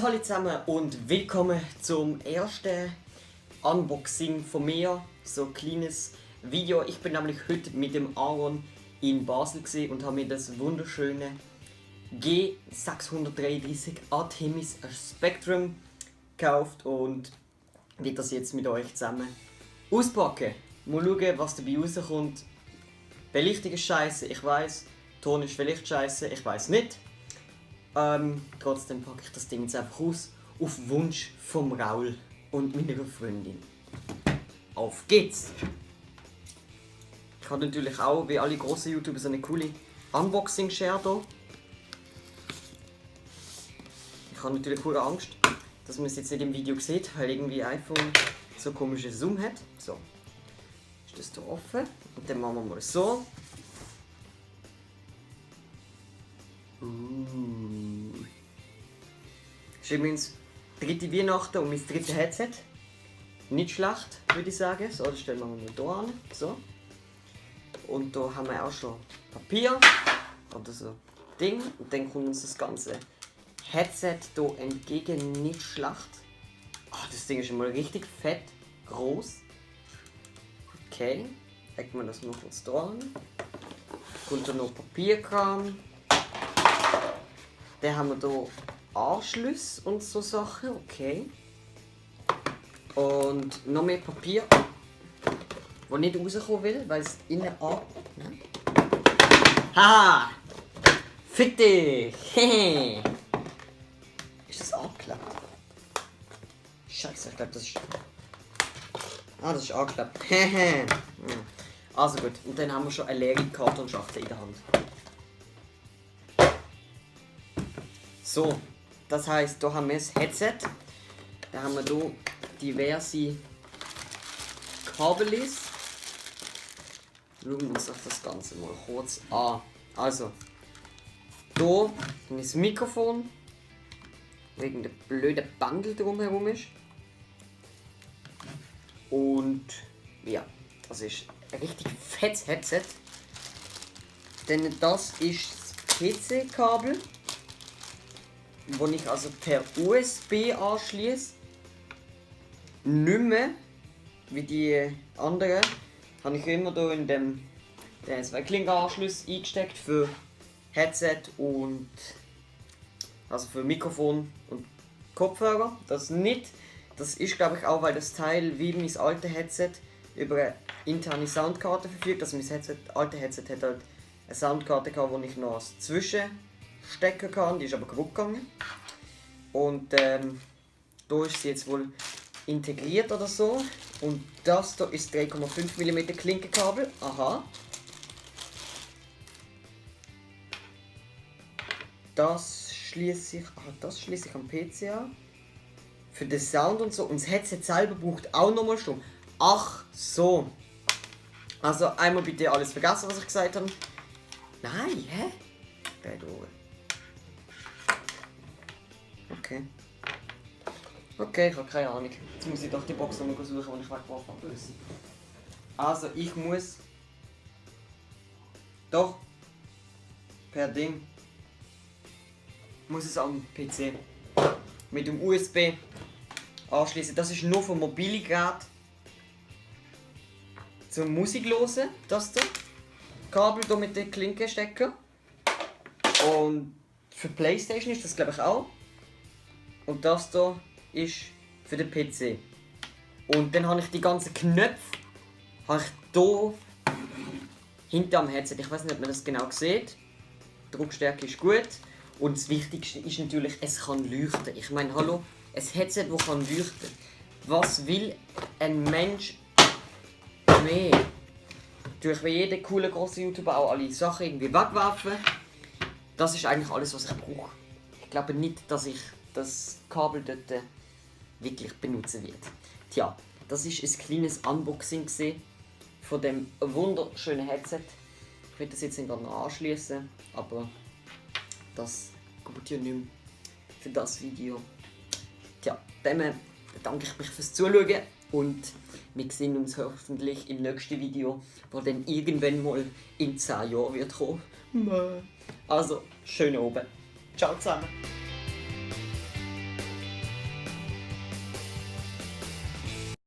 Hallo zusammen und willkommen zum ersten Unboxing von mir. So ein kleines Video. Ich bin nämlich heute mit dem Aaron in Basel und habe mir das wunderschöne G633 Artemis Spectrum gekauft und werde das jetzt mit euch zusammen auspacken. Mal schauen, was dabei rauskommt. Belichtung ist scheiße, ich weiß. Ton ist vielleicht scheiße, ich weiß nicht. Trotzdem packe ich das Ding jetzt einfach aus, auf Wunsch vom Raul und meiner Freundin. Auf geht's! Ich habe natürlich auch, wie alle grossen YouTuber, so eine coole Unboxing-Share hier. Ich habe natürlich pure Angst, dass man es jetzt nicht im Video sieht, weil irgendwie iPhone so komischen Zoom hat. So, ist das hier offen und dann machen wir mal so. Das ist übrigens dritte Weihnachten und mein drittes Headset. Nicht schlecht, würde ich sagen. So, das stellen wir mal hier an. So. Und da haben wir auch schon Papier oder so Ding. Und dann kommt uns das ganze Headset hier entgegen. Nicht schlecht. Ach, das Ding ist schon mal richtig fett, groß. Okay, legen wir das noch kurz da an. Kommt da noch Papierkram. Dann haben wir hier Anschlüsse und so Sachen, okay. Und noch mehr Papier, das nicht rauskommen will, weil es innen an... Ne? Haha! Fick dich! Hehe! Ist das angeklappt? Scheiße, ich glaube das ist... Ah, das ist angeklappt. Hehe! Also gut, und dann haben wir schon eine leere Kartonschachtel in der Hand. So, das heisst, hier haben wir das Headset. Da haben wir hier diverse Kabels. Schauen wir uns das Ganze mal kurz an. Also, hier ist das Mikrofon, wegen der blöden Bandel drumherum ist. Und ja, das ist ein richtig fettes Headset. Denn das ist das PC-Kabel, wo ich also per USB anschließe. Nicht mehr wie die anderen. Habe ich immer hier in dem zwei Klinkenanschluss eingesteckt für Headset und also für Mikrofon und Kopfhörer. Das nicht. Das ist, glaube ich, auch, weil das Teil wie mein altes Headset über eine interne Soundkarte verfügt. Also mein alte Headset hat halt eine Soundkarte gehabt, wo ich noch als Zwischenstecker kann. Die ist aber kaputt gegangen. Und da ist sie jetzt wohl integriert oder so. Und das hier ist 3,5 mm Klinkenkabel. Aha. Das schließe ich am PC an. Für den Sound und so. Und das Headset selber braucht auch nochmal Strom. Ach so. Also einmal bitte alles vergessen, was ich gesagt habe. Nein, hä? Dreh durch. Okay. Okay, ich habe keine Ahnung. Jetzt muss ich doch die Box noch mal suchen, die ich weggeworfen habe. Also, ich muss... Doch. Per Ding. Muss es am PC. Mit dem USB anschließen. Das ist nur für mobile Geräte. Zum Musik hören. Das hier. Kabel hier mit den Klinkenstecker. Und für Playstation ist das, glaube ich, auch. Und das hier ist für den PC. Und dann habe ich die ganzen Knöpfe hier hinter am Headset. Ich weiß nicht, ob man das genau sieht. Die Druckstärke ist gut. Und das Wichtigste ist natürlich, es kann leuchten. Ich meine, hallo, ein Headset, das kann leuchten. Was will ein Mensch mehr? Natürlich will jeder coole große YouTuber auch alle Sachen irgendwie wegwerfen. Das ist eigentlich alles, was ich brauche. Ich glaube nicht, dass ich das Kabel dort wirklich benutzen wird. Tja, das ist ein kleines Unboxing von dem wunderschönen Headset. Ich werde das jetzt nicht noch anschließen, aber das geht ja nicht mehr für das Video. Tja, dann bedanke ich mich fürs Zuschauen und wir sehen uns hoffentlich im nächsten Video, das dann irgendwann mal in 10 Jahren wird kommen. Also, schönen Abend. Ciao zusammen.